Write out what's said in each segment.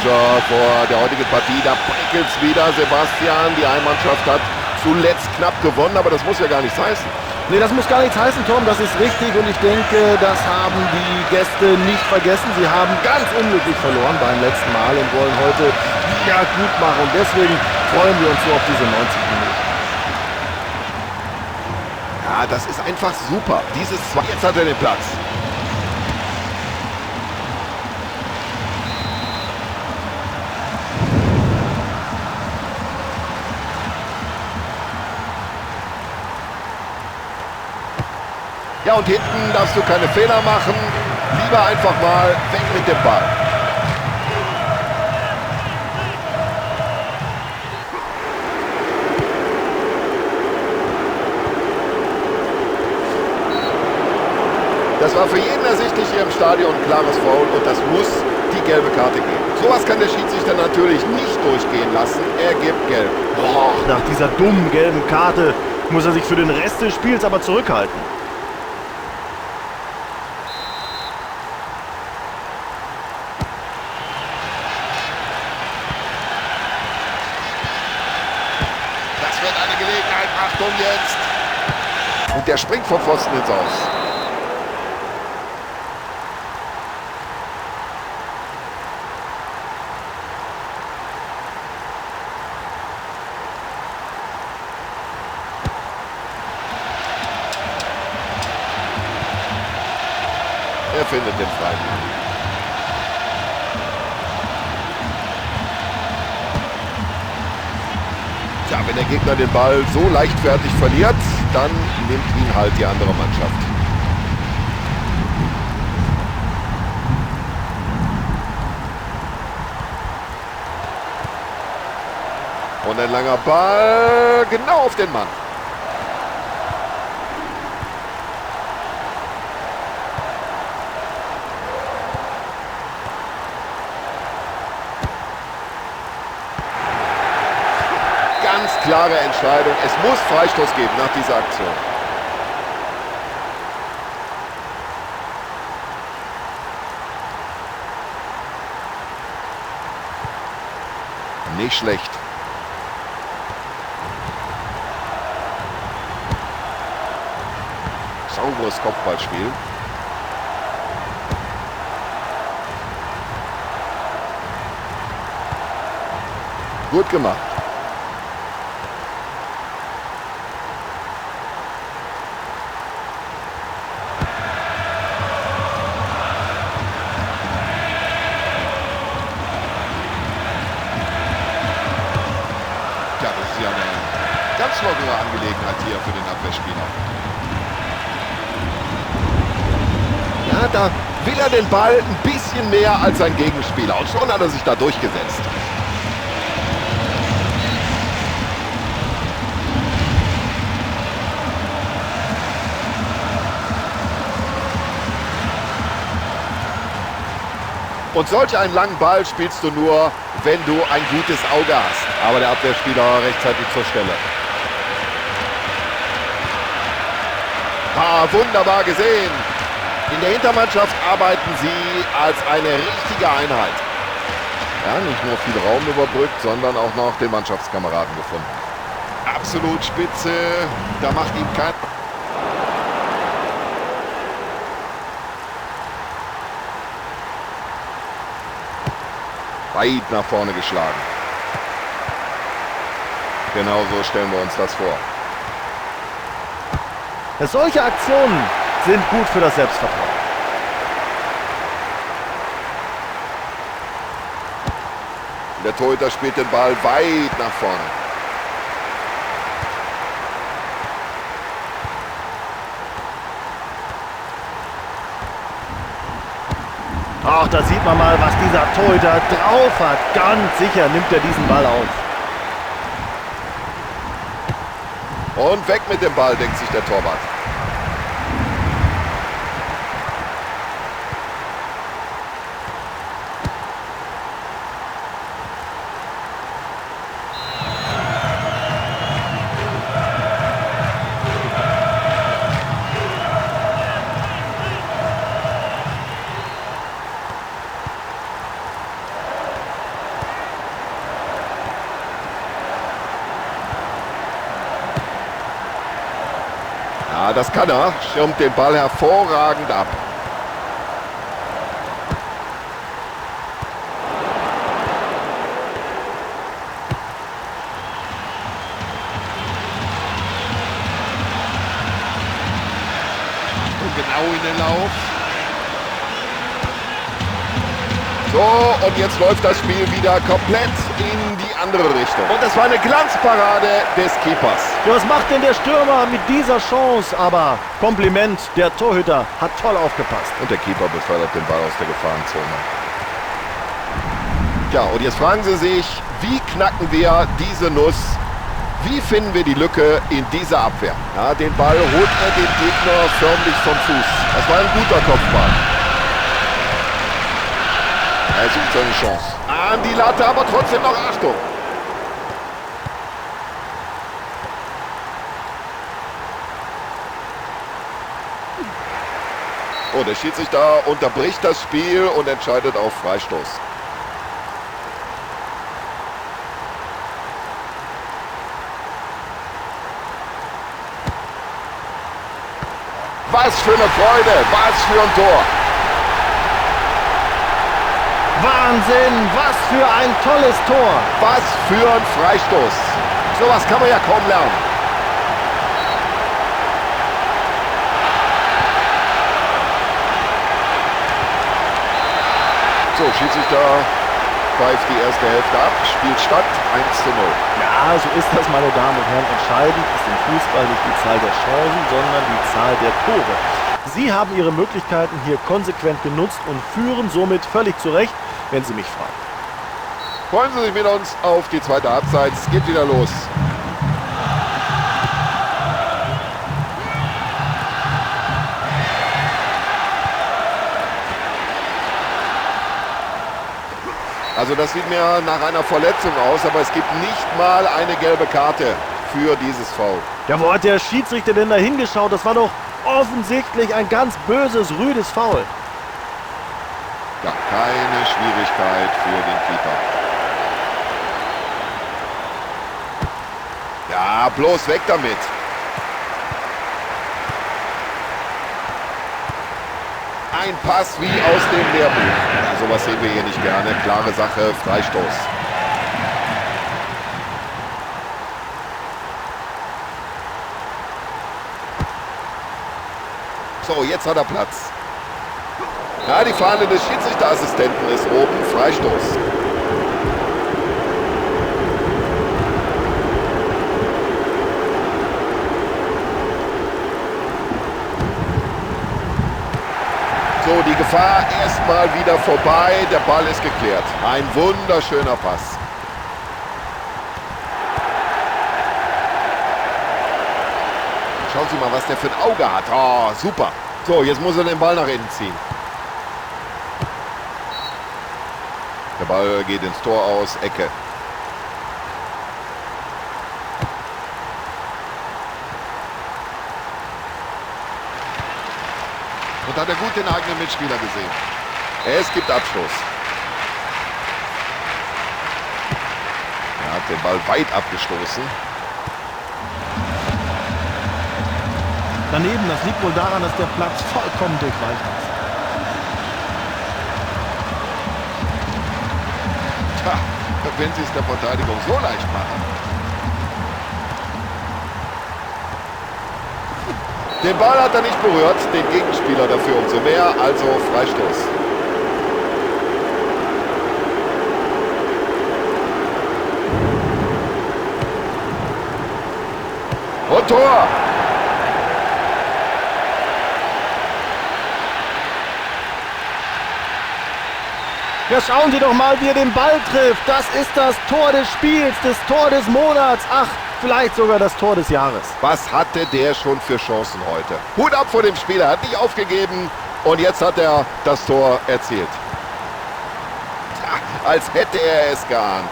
Manager vor der heutigen Partie. Da prickelt's wieder, Sebastian. Die Heimmannschaft hat zuletzt knapp gewonnen, aber das muss ja gar nichts heißen. Nee, das muss gar nichts heißen, Tom. Das ist richtig und ich denke, das haben die Gäste nicht vergessen. Sie haben ganz unglücklich verloren beim letzten Mal und wollen heute wieder gut machen. Und deswegen freuen wir uns so auf diese 90 Minuten. Ja, das ist einfach super. Dieses zwei. Jetzt hat er den Platz. Ja, und hinten darfst du keine Fehler machen. Lieber einfach mal weg mit dem Ball. Das war für jeden ersichtlich hier im Stadion ein klares Foul und das muss die gelbe Karte geben. Sowas kann der Schiedsrichter natürlich nicht durchgehen lassen. Er gibt gelb. Boah, nach dieser dummen gelben Karte muss er sich für den Rest des Spiels aber zurückhalten. Das wird eine Gelegenheit. Achtung jetzt. Und der springt vom Pfosten ins Aus. Er findet den freien Mann. Tja, wenn der Gegner den Ball so leichtfertig verliert, dann nimmt ihn halt die andere Mannschaft. Und ein langer Ball, genau auf den Mann. Ganz klare Entscheidung. Es muss Freistoß geben nach dieser Aktion. Nicht schlecht. Sauberes Kopfballspiel. Gut gemacht. Tja, das ist ja eine ganz lockere Angelegenheit hier für den Abwehrspieler. Ja, da will er den Ball ein bisschen mehr als sein Gegenspieler. Und schon hat er sich da durchgesetzt. Und solch einen langen Ball spielst du nur, wenn du ein gutes Auge hast. Aber der Abwehrspieler rechtzeitig zur Stelle. Ah, wunderbar gesehen. In der Hintermannschaft arbeiten sie als eine richtige Einheit. Ja, nicht nur viel Raum überbrückt, sondern auch noch den Mannschaftskameraden gefunden. Absolut spitze. Da macht ihm kein... Weit nach vorne geschlagen. Genau so stellen wir uns das vor. Solche Aktionen sind gut für das Selbstvertrauen. Der Torhüter spielt den Ball weit nach vorne. Ach, da sieht man mal, was dieser Torhüter drauf hat. Ganz sicher nimmt er diesen Ball auf. Und weg mit dem Ball, denkt sich der Torwart. Ja, das kann er. Schirmt den Ball hervorragend ab. Und genau in den Lauf. So, und jetzt läuft das Spiel wieder komplett in die andere Richtung. Und das war eine Glanzparade des Keepers. Ja, was macht denn der Stürmer mit dieser Chance? Aber Kompliment, der Torhüter hat toll aufgepasst. Und der Keeper befördert den Ball aus der Gefahrenzone. Ja, und jetzt fragen Sie sich, wie knacken wir diese Nuss? Wie finden wir die Lücke in dieser Abwehr? Ja, den Ball holt er dem Gegner förmlich vom Fuß. Das war ein guter Kopfball. Er sucht seine Chance. An die Latte, aber trotzdem noch Achtung. Oh, der Schiedsrichter unterbricht das Spiel und entscheidet auf Freistoß. Was für eine Freude, was für ein Tor. Wahnsinn, was für ein tolles Tor. Was für ein Freistoß. Sowas kann man ja kaum lernen. So, Schiedsrichter pfeift die erste Hälfte ab. Spielstand 1:0. Ja, so ist das, meine Damen und Herren. Entscheidend ist im Fußball nicht die Zahl der Chancen, sondern die Zahl der Tore. Sie haben ihre Möglichkeiten hier konsequent genutzt und führen somit völlig zurecht, wenn Sie mich fragen. Freuen Sie sich mit uns auf die zweite Halbzeit. Es geht wieder los. Also das sieht mir nach einer Verletzung aus, aber es gibt nicht mal eine gelbe Karte für dieses Foul. Ja, wo hat der Schiedsrichter denn da hingeschaut? Das war doch offensichtlich ein ganz böses, rüdes Foul. Ja, keine Schwierigkeit für den Keeper. Ja, bloß weg damit. Ein Pass wie aus dem Lehrbuch. Ja, sowas sehen wir hier nicht gerne. Klare Sache, Freistoß. So, jetzt hat er Platz. Ja, die Fahne des Schiedsrichterassistenten ist oben. Freistoß. So, die Gefahr erstmal wieder vorbei. Der Ball ist geklärt. Ein wunderschöner Pass. Schauen Sie mal, was der für ein Auge hat. Oh, super. So, jetzt muss er den Ball nach innen ziehen. Der Ball geht ins Tor aus. Ecke. Und hat er gut den eigenen Mitspieler gesehen. Es gibt Abstoß. Er hat den Ball weit abgestoßen. Daneben, das liegt wohl daran, dass der Platz vollkommen durchweicht ist. Tja, wenn sie es der Verteidigung so leicht machen. Den Ball hat er nicht berührt, den Gegenspieler dafür umso mehr, also Freistoß. Und Tor! Ja, schauen Sie doch mal, wie er den Ball trifft. Das ist das Tor des Spiels, das Tor des Monats. Ach, vielleicht sogar das Tor des Jahres. Was hatte der schon für Chancen heute? Hut ab vor dem Spieler, hat nicht aufgegeben und jetzt hat er das Tor erzielt. Tja, als hätte er es geahnt.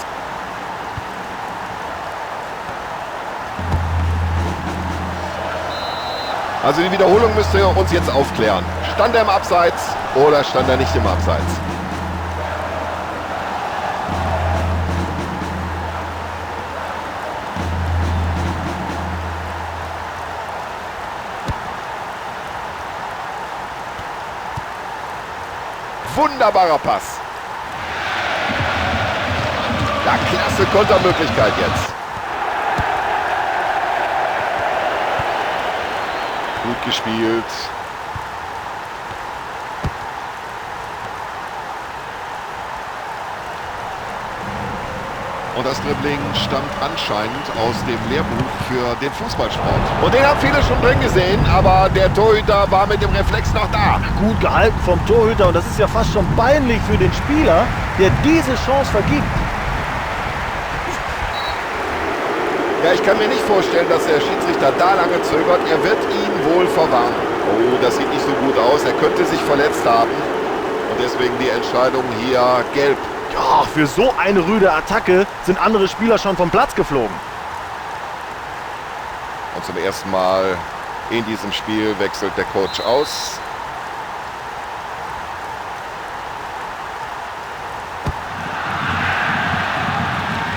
Also die Wiederholung müsste uns jetzt aufklären. Stand er im Abseits oder stand er nicht im Abseits? Wunderbarer Pass. Ja, klasse Kontermöglichkeit jetzt. Gut gespielt. Und das Dribbling stammt anscheinend aus dem Lehrbuch für den Fußballsport. Und den haben viele schon drin gesehen, aber der Torhüter war mit dem Reflex noch da. Gut gehalten vom Torhüter und das ist ja fast schon peinlich für den Spieler, der diese Chance vergibt. Ja, ich kann mir nicht vorstellen, dass der Schiedsrichter da lange zögert. Er wird ihn wohl verwarnen. Oh, das sieht nicht so gut aus. Er könnte sich verletzt haben. Und deswegen die Entscheidung hier gelb. Ja, für so eine rüde Attacke sind andere Spieler schon vom Platz geflogen. Und zum ersten Mal in diesem Spiel wechselt der Coach aus.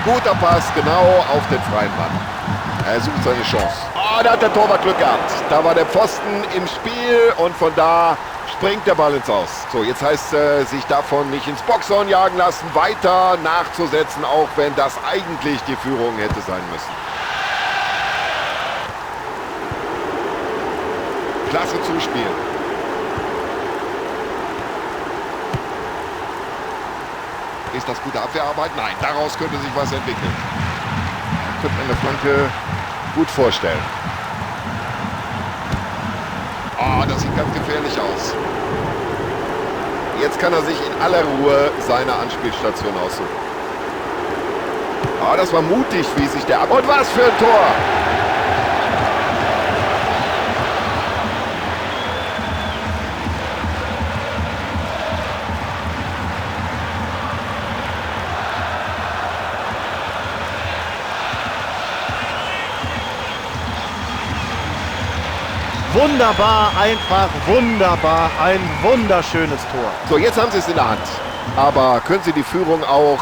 Guter Pass, genau auf den freien Mann. Er sucht seine Chance. Oh, da hat der Torwart Glück gehabt. Da war der Pfosten im Spiel und von da springt der Ball ins Aus. So, jetzt heißt es, sich davon nicht ins Boxhorn jagen lassen, weiter nachzusetzen, auch wenn das eigentlich die Führung hätte sein müssen. Klasse Zuspiel. Ist das gute Abwehrarbeit? Nein, daraus könnte sich was entwickeln. Da könnte man eine Flanke gut vorstellen. Oh, das sieht ganz gefährlich aus. Jetzt kann er sich in aller Ruhe seine Anspielstation aussuchen. Oh, das war mutig, wie sich der... Und was für ein Tor! Wunderbar, einfach wunderbar, ein wunderschönes Tor. So, jetzt haben sie es in der Hand. Aber können sie die Führung auch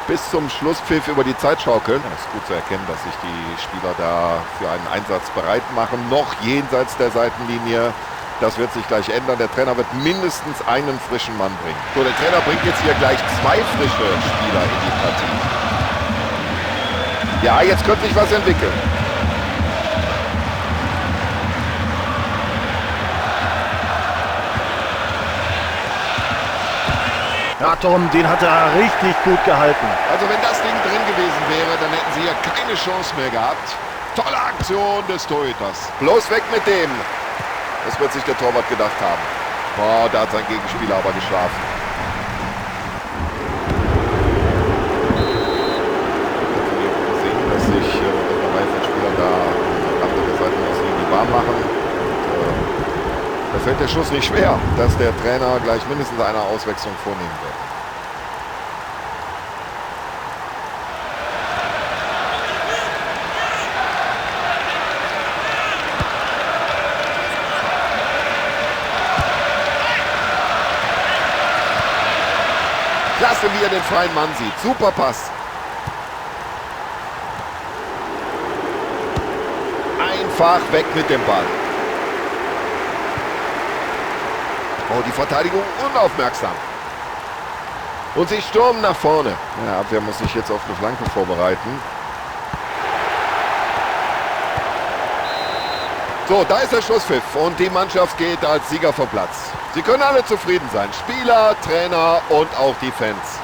bis zum Schlusspfiff über die Zeit schaukeln? Es ist gut zu erkennen, dass sich die Spieler da für einen Einsatz bereit machen. Noch jenseits der Seitenlinie. Das wird sich gleich ändern. Der Trainer wird mindestens einen frischen Mann bringen. So, der Trainer bringt jetzt hier gleich zwei frische Spieler in die Partie. Ja, jetzt könnte sich was entwickeln. Ja, Tom, den hat er richtig gut gehalten. Also wenn das Ding drin gewesen wäre, dann hätten sie ja keine Chance mehr gehabt. Tolle Aktion des Torhüters. Bloß weg mit dem. Das wird sich der Torwart gedacht haben. Boah, da hat sein Gegenspieler aber geschlafen. Ich habe von hier gesehen, dass sich eine Reihe von Spielern da am Rande der Seitenlinie warm machen. Da fällt der Schuss nicht schwer, dass der Trainer gleich mindestens eine Auswechslung vornehmen wird. Klasse, wie er den freien Mann sieht. Super Pass. Einfach weg mit dem Ball. Oh, die Verteidigung unaufmerksam. Und sie stürmen nach vorne. Ja, Abwehr muss sich jetzt auf eine Flanke vorbereiten. So, da ist der Schlusspfiff und die Mannschaft geht als Sieger vom Platz. Sie können alle zufrieden sein. Spieler, Trainer und auch die Fans.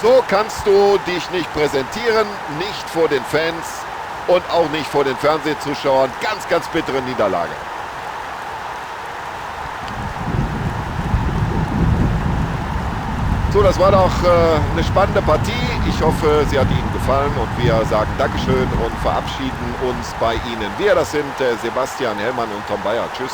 So kannst du dich nicht präsentieren, nicht vor den Fans und auch nicht vor den Fernsehzuschauern. Ganz, ganz bittere Niederlage. So, das war doch eine spannende Partie. Ich hoffe, sie hat Ihnen gefallen und wir sagen Dankeschön und verabschieden uns bei Ihnen. Wir, das sind Sebastian Hellmann und Tom Bayer. Tschüss.